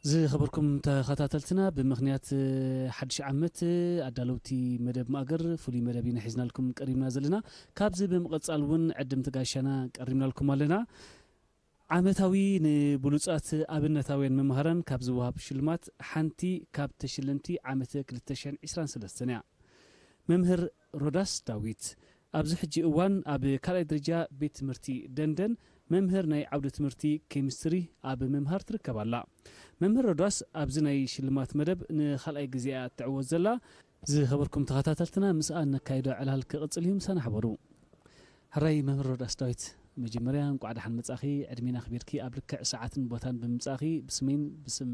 ዝኸበርኩም ተኸታተልትና፣ ብምኽንያት ሓድሽ ዓመት ኣዳለውቲ መደብ ማእገር ፍሉይ መደብ ኢና ሒዝናልኩም ቀሪብና ዘለና። ካብዚ ብምቕጻል እውን ዕድምቲ ጋሻና ቀሪብናልኩም ኣለና። ዓመታዊ ንብሉጻት ኣብነታውያን መምሃራን ካብ ዝወሃብ ሽልማት ሓንቲ ካብ ተሽለምቲ ዓመተ ክልተ ሽሕን ዕስራን ሰለስተን እያ። መምህር ሮዳስ ዳዊት ኣብዚ ሕጂ እዋን ኣብ ካልኣይ ደረጃ ቤት ትምህርቲ ደንደን መምህር ናይ ዓውዲ ትምህርቲ ኬሚስትሪ ኣብ ምምሃር ትርከብ ኣላ። መምህር ሮዳስ ኣብዚ ናይ ሽልማት መደብ ንኻልኣይ ግዜ እያ እትዕወት ዘላ። ዝኸበርኩም ተኸታተልትና፣ ምስኣ ነካይዶ ዕላል ክቕጽል እዩ፣ ምሳና ሕበሩ። ሕራይ መምህር ሮዳስ ዳዊት፣ መጀመርያ እንቋዕ ደሓን መጻኺ። ዕድሜና ኣኽቢርኪ ኣብ ልክዕ ሰዓትን ቦታን ብምምጻእኺ ብስመይን ብስም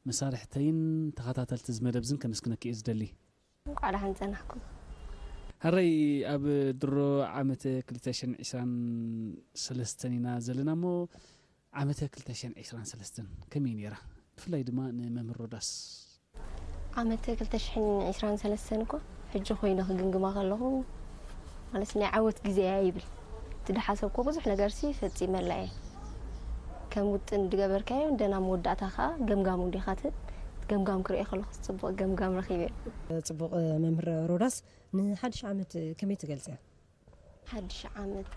መሳርሕተይን ተኸታተልቲ እዚ መደብ እዝን ከመስግነኪ እየ ዝደሊ። እንቋዕ ደሓን ጸናሕኩም። ሕራይ ኣብ ድሮ ዓመተ ክልተ ሽሕን ዕስራን ሰለስተን ኢና ዘለና እሞ፣ ዓመተ ክልተ ሽሕን ዕስራን ሰለስተን ከመይ ነይራ? ብፍላይ ድማ ንመምህር ሮዳስ። ዓመተ ክልተ ሽሕን ዕስራን ሰለስተን እኮ ሕጂ ኮይነ ክግምግማ ከለኹ፣ ማለት ናይ ዓወት ግዜ እያ ይብል። እቲ ድሓሰብኩ ብዙሕ ነገርሲ ፈጺመላ እየ። ከም ውጥን ዝገበርካዮ እንደና መወዳእታ ከኣ ገምጋም እንዲኻ ትብል። ገምጋም ክርእዮ ከለኹ ጽቡቕ ገምጋም ረኺበ። ጽቡቕ መምህር ሮዳስ፣ ንሓድሽ ዓመት ከመይ ትገልጽያ? ሓድሽ ዓመት፣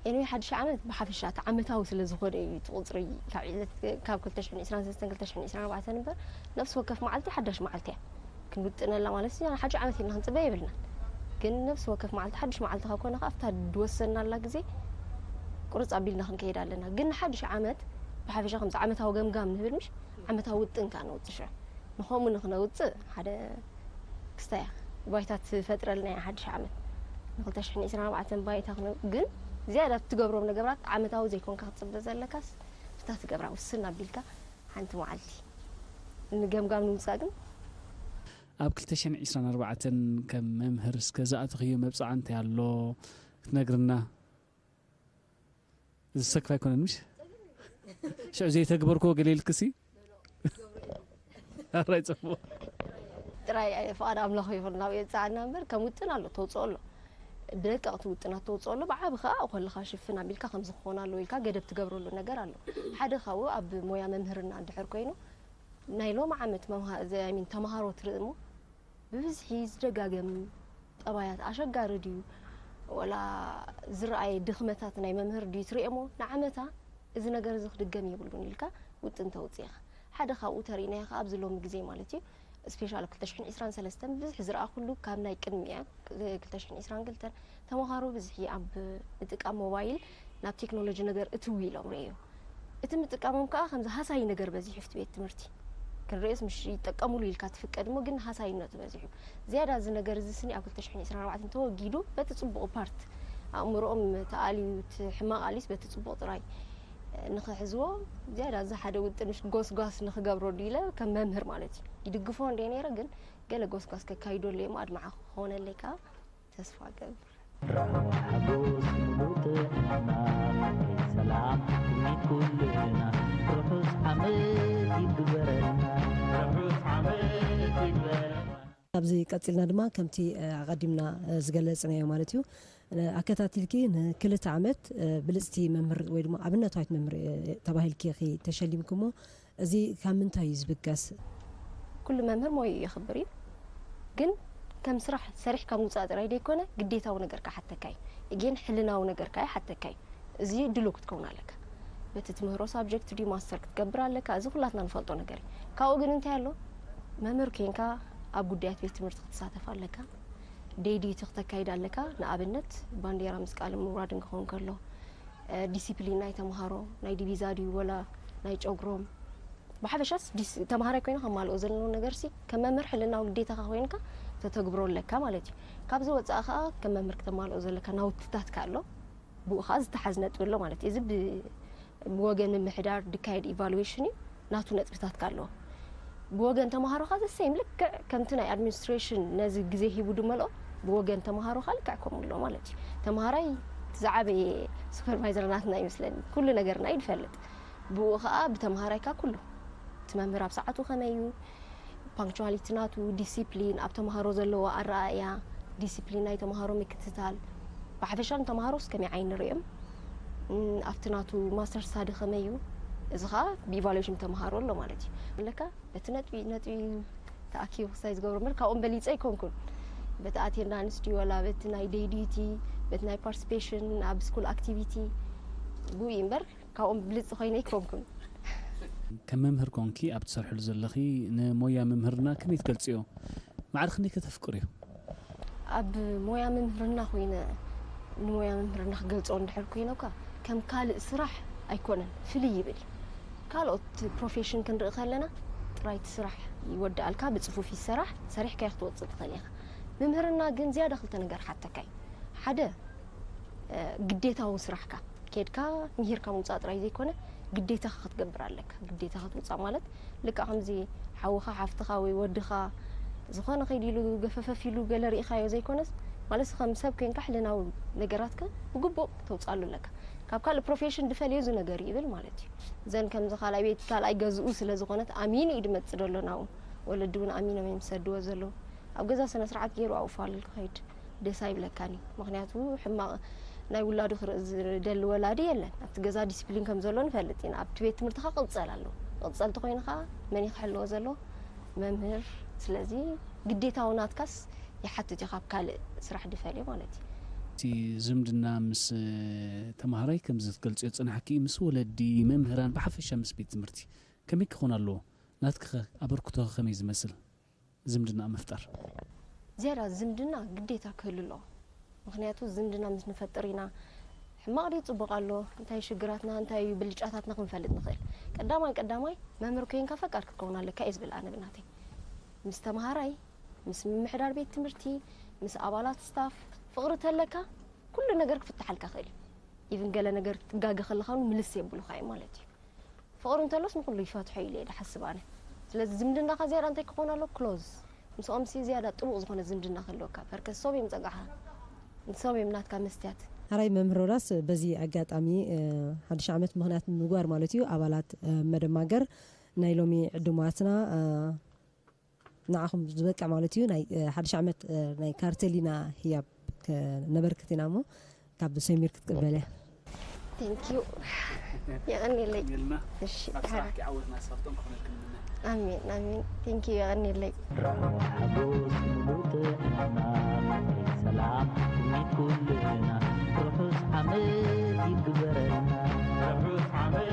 ኤንወይ ሓድሽ ዓመት ብሓፈሻ እቲ ዓመታዊ ስለ ዝኾነ እዩ፣ እቲ ቁጽሪ ካብ ዕለት፣ ካብ ክልተ ሽሕን ዕስራን ሰለስተን ክልተ ሽሕን ዕስራን ኣርባዕተን እምበር፣ ነፍሲ ወከፍ መዓልቲ ሓዳሽ መዓልቲ እያ። ክንውጥነላ ማለት እዩ፣ ሓድሽ ዓመት ኢልና ክንጽበ የብልናን። ግን ነፍሲ ወከፍ መዓልቲ ሓድሽ መዓልቲ ካብ ኮነ ከኣ ኣብታ ዝወሰናላ ግዜ ቁርጽ ኣቢልና ክንከይድ ኣለና። ግን ንሓድሽ ዓመት ብሓፈሻ ከምዚ ዓመታዊ ገምጋም ንብል ምሽ፣ ዓመታዊ ውጥን ከኣ ነውጽእ ሽዑ። ንኸምኡ ንኽነውጽእ ሓደ ክስታይ እያ። ባይታ ትፈጥረልና እያ ሓድሽ ዓመት። ን ክልተ ሽሕን ዕስራን ኣርባዕተን ባይታ ክነ-፣ ግን ዝያዳ እትገብሮም ነገራት ዓመታዊ ዘይኮንካ ክትጽበ ዘለካስ፣ ብታ ትገብራ ውስን ኣቢልካ ሓንቲ መዓልቲ ንገምጋም ንምጻእ ግን ኣብ ክልተ ሽሕን ዕስራን ኣርባዕተን ከም መምህር እስከ ዝኣተኽዮ መብጽዓ እንታይ ኣሎ ክትነግርና? ዝሰክፍ ኣይኮነን ምሽ? ሽዑ ዘይተግበርክዎ ገለ ኢልክሲ? ኣራይ ጽቡቕ። ጥራይ ፍቓድ ኣምላኽ ይኹን ናብ የብጽሓና እምበር፣ ከም ውጥን ኣሎ፣ ተውጽኦ ኣሎ። ደቀቕቲ ውጥናት ተውጽኦ ኣሎ፣ ብዓቢ ከኣ ከለኻ ሽፍን ኣቢልካ ከምዚ ክኾን ኣለዎ ኢልካ ገደብ ትገብረሉ ነገር ኣሎ። ሓደ ካብኡ ኣብ ሞያ መምህርና እንድሕር ኮይኑ፣ ናይ ሎሚ ዓመት መምሃ-፣ ዘ-፣ I mean፣ ተምሃሮ ትርኢ እሞ፣ ብብዝሒ ዝደጋገም ጠባያት ኣሸጋሪ ድዩ? ወላ ዝረኣየ ድኽመታት ናይ መምህር ድዩ ትርእዮ እሞ፣ ንዓመታ እዚ ነገር እዚ ክድገም የብሉን ኢልካ ውጥን ተውጽእ ኢኻ። ሓደ ካብኡ ተሪእናዮ ከኣ ኣብዚ ሎሚ ግዜ ማለት እዩ፣ ስፔሻል ኣብ ክልተ ሽሕን ዕስራን ሰለስተን ብዝሒ ዝረኣኹሉ ካብ ናይ ቅድሚ እያ፣ ክልተ ሽሕን ዕስራን ክልተን ተምሃሮ ብዝሒ ኣብ ምጥቃም ሞባይል ናብ ቴክኖሎጂ ነገር እትው ኢሎም ርእዮ። እቲ ምጥቃሞም ከኣ ከምዚ ሃሳዪ ነገር በዚሑ ኣብቲ ቤት ትምህርቲ። ክንርእዮስ ምሽ ይጠቀሙሉ ኢልካ ትፍቀድ እሞ ግን ሃሳይነቱ በዚሑ። ዝያዳ እዚ ነገር እዚ ስኒ ኣብ ክልተ ሽሕን ዕስራን ኣርባዕተን ተወጊዱ በቲ ጽቡቕ ፓርት ኣእምሮኦም ተኣልዩ እቲ ሕማቕ ኣልዩስ በቲ ጽቡቕ ጥራይ ንኽሕዝዎ ዝያዳ እዚ ሓደ ውጥን ምሽ ጎስጓስ ንኽገብረሉ ኢለ ከም መምህር ማለት እዩ። ይድግፎ እንደ ነይረ ግን ገለ ጎስጓስ ከካይደሉ እየ እሞ ኣድማዒ ክኾነለይ ከኣ ተስፋ እገብር። ሓጎስ ሙሉእ ጥዕና፣ ፍቕሪ፣ ሰላም፣ ትምኒት ኩልና። ርሑስ ዓመት ይግበረልና። ርሑስ ዓመት ይግበረልና። ኣብዚ ቀጺልና ድማ ከምቲ፣ እ፣ ኣቐዲምና፣ እ፣ ዝገለጽናዮ ማለት እዩ። እ፣ ኣከታቲልኪ ንክልተ ዓመት፣ እ፣ ብልጽቲ መምህር ወይ ድማ ኣብነታዊት መምህር፣ እ፣ ተባሂልኪ ኢኺ ተሸሊምኪ እሞ፣ እዚ ካብ ምንታይ እዩ ዝብገስ? ኩሉ መምህር ሞይኡ የኽብር እዩ። ግን ከም ስራሕ ሰሪሕካ ምውጻእ ጥራይ ደይኮነ፣ ግዴታዊ ነገር ክሓተካ እዩ። እጌን ሕልናዊ ነገር ከኣ ይሓተካ እዩ። እዚ ድሉው ክትከውን ኣለካ። በቲ ትምህሮ ሳብጀክት ድዩ ማስተር ክትገብር ኣለካ። እዚ ኩላትና ንፈልጦ ነገር እዩ። ካብኡ ግን እንታይ ኣሎ? መምህር ኬንካ ኣብ ጉዳያት ቤት ትምህርቲ ክትሳተፍ ኣለካ። ደይ ዲዩቲ ክተካይድ ኣለካ። ንኣብነት ባንዴራ ምስቃልን ምውራድን ክኸውን ከሎ፣ እ፣ ዲሲፕሊን ናይ ተምሃሮ፣ ናይ ዲቪዛ ድዩ ወላ ናይ ጨጉሮም፣ ብሓፈሻስ ዲስ-፣ ተምሃራይ ኮይነ ከማልኦ ዘለዎ ነገርሲ ከም መምህር ሕልናዊ ግዴታኻ ኮይንካ ተተግብሮ ኣለካ ማለት እዩ። ካብዚ ወጻኢ ከኣ ከም መምህር ክተማልኦ ዘለካ ናውትታትካ ኣሎ፣ ብኡ ከኣ ዝተሓዝ ነጥቢ ኣሎ ማለት እዩ። እዚ ብ-፣ ብወገን ምምሕዳር ድካየድ ኢቫሉዌሽን እዩ፣ ናቱ ነጥብታትካ ኣለዎ። ብወገን ተምሃሮኻ ዘሰይም ልክዕ ከምቲ ናይ ኣድሚኒስትሬሽን ነዚ ግዜ ሂቡ ድመልኦ፣ ብወገን ተምሃሮኻ ልክዕ ከምኡ ኣሎ ማለት እዩ። ተምሃራይ እቲ ዝዓበየ ሱፐርቫይዘር ናትና ይመስለኒ፣ ኩሉ ነገርና እዩ ድፈልጥ። ብኡ ኸኣ ብተምሃራይካ ኩሉ፣ እቲ መምህር ኣብ ሰዓቱ ከመይ እዩ፣ ፓንክቹዋሊቲ ናቱ፣ ዲሲፕሊን፣ ኣብ ተምሃሮ ዘለዎ ኣረኣእያ፣ ዲሲፕሊን ናይ ተምሃሮ ምክትታል፣ ብሓፈሻ ንተምሃሮስ ከመይ ዓይኒ ንርእዮም፣ እም፣ ኣብቲ ናቱ ማስተር ስታዲ ከመይ እዩ፣ እዚ ከዓ ብኢቫሉዌሽን ተምሃሮ ኣሎ ማለት እዩ። ኣለካ በቲ ነጥቢ ነጥቢ ተኣኪቡ ክሳይ ዝገብሮ እምበር ካብኦም በሊፀ ኣይኮንኩን። በቲ ኣቴንዳንስ ድዩ ወላ በቲ ናይ ደይ ዲቲ፣ በቲ ናይ ፓርቲሲፔሽን ኣብ ስኩል ኣክቲቪቲ ብኡ እዩ እምበር ካብኦም ብልፅ ኮይነ ኣይኮንኩን። ከም መምህር ኮንኪ ኣብ ትሰርሕሉ ዘለኺ ንሞያ ምምህርና ከመይ ትገልፅዮ? ማዕረ ክንደይ ከተፍቅርዮ? ኣብ ሞያ ምምህርና ኮይነ ንሞያ ምምህርና ክገልፆ እንድሕር ኮይነ እኳ ከም ካልእ ስራሕ ኣይኮነን፣ ፍልይ ይብል። ካልኦት ፕሮፌሽን ክንርኢ ከለና ጥራይ እቲ ስራሕ ይወድኣልካ፣ ብፅፉፍ ይሰራሕ፣ ሰሪሕካዮ ክትወፅእ ትኽእል ኢኻ። ምምህርና ግን ዝያዳ ክልተ ነገር ሓተካ እዩ። ሓደ ግዴታዊ ስራሕካ ኬድካ ምሂርካ ምውፃእ ጥራይ ዘይኮነ ግዴታኻ ክትገብር ኣለካ። ግዴታ ክትውፃእ ማለት ልክዕ ከምዚ ሓውኻ ሓፍትኻ ወይ ወድኻ ዝኾነ ከይዲ ኢሉ ገፈፈፍ ኢሉ ገለ ርኢኻዮ ዘይኮነስ ማለት ከም ሰብ ኮይንካ ሕልናዊ ነገራትካ ብግቡእ ተውፃሉ ኣለካ። ካብ ካልእ ፕሮፌሽን ድፈልዮ እዚ ነገር ይብል ማለት እዩ። እዘን ከምዚ ካልኣይ ቤት ካልኣይ ገዝኡ ስለ ዝኾነት ኣሚኑ እዩ ድመፅእ ዘሎ ናብኡ። ወለዲ እውን ኣሚኖም እዮም ዝሰድዎ ዘለዉ። ኣብ ገዛ ስነ ስርዓት ገይሩ ኣብኡ ፋልል ክኸይድ ደስ ኣይብለካን እዩ። ምክንያቱ ሕማቕ ናይ ውላዱ ክርኢ ዝደሊ ወላዲ የለን። ኣብቲ ገዛ ዲስፕሊን ከም ዘሎ ንፈልጥ ኢና። ኣብቲ ቤት ትምህርትኻ ቅፀል ኣለዎ። ቅፀል ተኮይኑ ከዓ መን እዩ ክሕልዎ ዘሎ? መምህር። ስለዚ ግዴታዊ ናትካስ ይሓትት እዩ ካብ ካልእ ስራሕ ድፈልዮ ማለት እዩ። እቲ ዝምድና ምስ ተምሃራይ ከምዚ ክትገልፅዮ ዝፅናሕኪ ምስ ወለዲ መምህራን ብሓፈሻ ምስ ቤት ትምህርቲ ከመይ ክኾን ኣለዎ? ናትክኸ ኣበርክቶኸ ከመይ ዝመስል? ዝምድና ምፍጣር ዝያዳ ዝምድና ግዴታ ክህሉ ኣለዎ። ምክንያቱ ዝምድና ምስ ንፈጥር ኢና ሕማቕ ድዩ ፅቡቕ ኣሎ እንታይ ሽግራትና እንታይ እዩ ብልጫታትና ክንፈልጥ ንኽእል። ቀዳማይ ቀዳማይ መምህር ኮይንካ ፈቃር ክትከውን ኣለካ እየ ዝብል ኣነ ብናተይ። ምስ ተምሃራይ፣ ምስ ምምሕዳር ቤት ትምህርቲ፣ ምስ ኣባላት ስታፍ ፍቕሪ ተለካ ኩሉ ነገር ክፍትሓልካ ክእል እዩ። ኢቭን ገለ ነገር ትጋገ ከለካ እውን ምልስ የብሉካ እዩ ማለት እዩ። ፍቕሪ እንተሎስ ንኹሉ ይፈትሖ ኢለ እየ ድሓስብ ኣነ። ስለዚ ዝምድናኻ ዝያዳ እንታይ ክኾን ኣሎ? ክሎዝ ምስኦም ሲ ዝያዳ ጥቡቕ ዝኾነ ዝምድና ክህልወካ ፐርከስ ሶም እዮም ጸጋኻ ንሶም እዮም ናትካ መስትያት። ሓራይ መምህር ሮዳስ በዚ ኣጋጣሚ ሓድሽ ዓመት ምኽንያት ንምግባር ማለት እዩ ኣባላት መደማገር ናይ ሎሚ ዕድማትና ንዓኹም ዝበቅዕ ማለት እዩ ናይ ሓድሽ ዓመት ናይ ካርተሊና ህያብ ነበርክት ኢና እሞ ካብ ሰሚር ክትቅበልያ። Thank you። የቐንየለይ። የልና እሺ። ኣብ ስራሕኪ ዓወት ናሳፍቶም ክኾነልኪ ንምነ። ኣሜን ኣሜን። Thank you። የቐንየለይ። ሓጎስ ሙሉእ ጥዕና ሰላም ትምኒት ኩልና ርሑስ ዓመት ይግበረልና። ርሑስ ዓመት